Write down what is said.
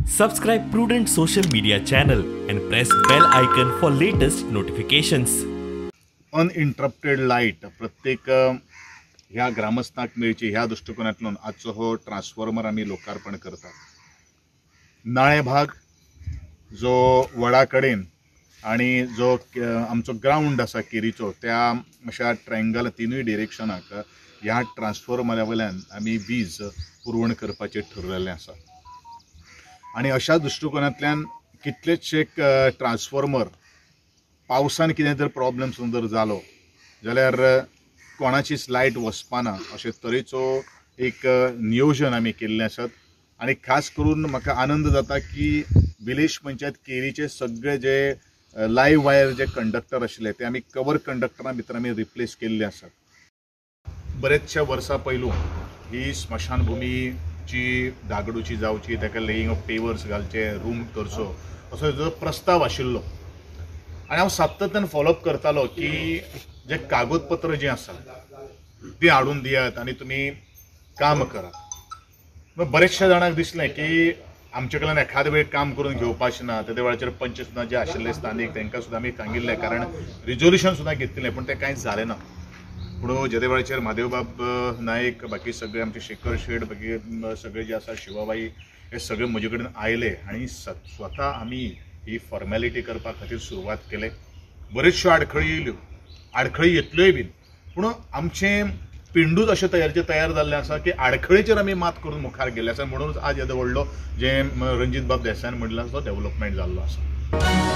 Subscribe Prudent social media channel and press bell icon for latest notifications. Uninterrupted light प्रत्येक ह्या ग्रामस्थाक मेळची ह्या दृष्टिकोनांतल्यान आजचो हो ट्रान्सफॉर्मर आमी लोकार्पण करतात. नाळे भाग जो वडा कडेन आनी जो आमचो ग्रावंड आसा केरीचो त्या अशा ट्रायंगल तिनूय डिरेक्शनाक ह्या ट्रान्सफॉर्मरा वयल्यान आमी वीज पुरवण करपाचें ठरलेलें आसा. आनी अशा दृश्टिकोनांतल्यान कितलेशे ट्रान्सफॉर्मर पावसान कितें जर प्रॉब्लम जर जालो जाल्यार कोणाचीच लायट वचपाना अशे तरेचो एक नियोजन आमी केल्लें आसात. आनी खास करून म्हाका आनंद जाता की विलेज पंचायत केरीचे सगळे जे लायव्ह वायर जे कंडक्टर आशिल्ले ते आमी कवर कंडक्टरां भितर आमी रिप्लेस केल्ले आसात. बरेचशा वर्सां पयलू ही स्मशानभुमीची दागडूची जावची, ताका लेईंग ऑफ पेवर्स घालचे, रूम करचो असो जो प्रस्ताव आशिल्लो आनी हांव सातत्यान फॉलोअप करतालो की जे कागदपत्र जी आसा ती हाडून दियात आनी तुमी काम करात. बरेचशा जाणांक दिसलें की आमचे कडल्यान एखाद वेळ काम करून घेवपाचें ना. तेदे वेळाचेर पंच सुद्दां जे आशिल्ले स्थानीक तांकां सुद्दां आमी सांगिल्लें, कारण रिजोल्युशन सुद्दां घेतिल्लें पूण तें कांयच जालें ना. पूण जेदे वेळाचेर म्हादेवबाब नायक, बाकी सगळे आमचे शेखर शेट, बाकी सगळे जे आसा शिवाबाई, हे सगळे म्हजे कडेन आयले आनी स्वता आमी ही फॉर्मेलिटी करपा खातीर सुरवात केले. बऱ्योचश्यो आडखळी येयल्यो, आडखळी येतल्योय बीन, पूण आमचें पिंडूच अशें तयार जाल्लें आसा की आडखळीचेर आमी मात करून मुखार गेल्ले आसा. म्हणूनच आज येदो व्हडलो जें रणजीत बाब देसायान म्हणलां तो डेव्हलपमेंट जाल्लो आसा.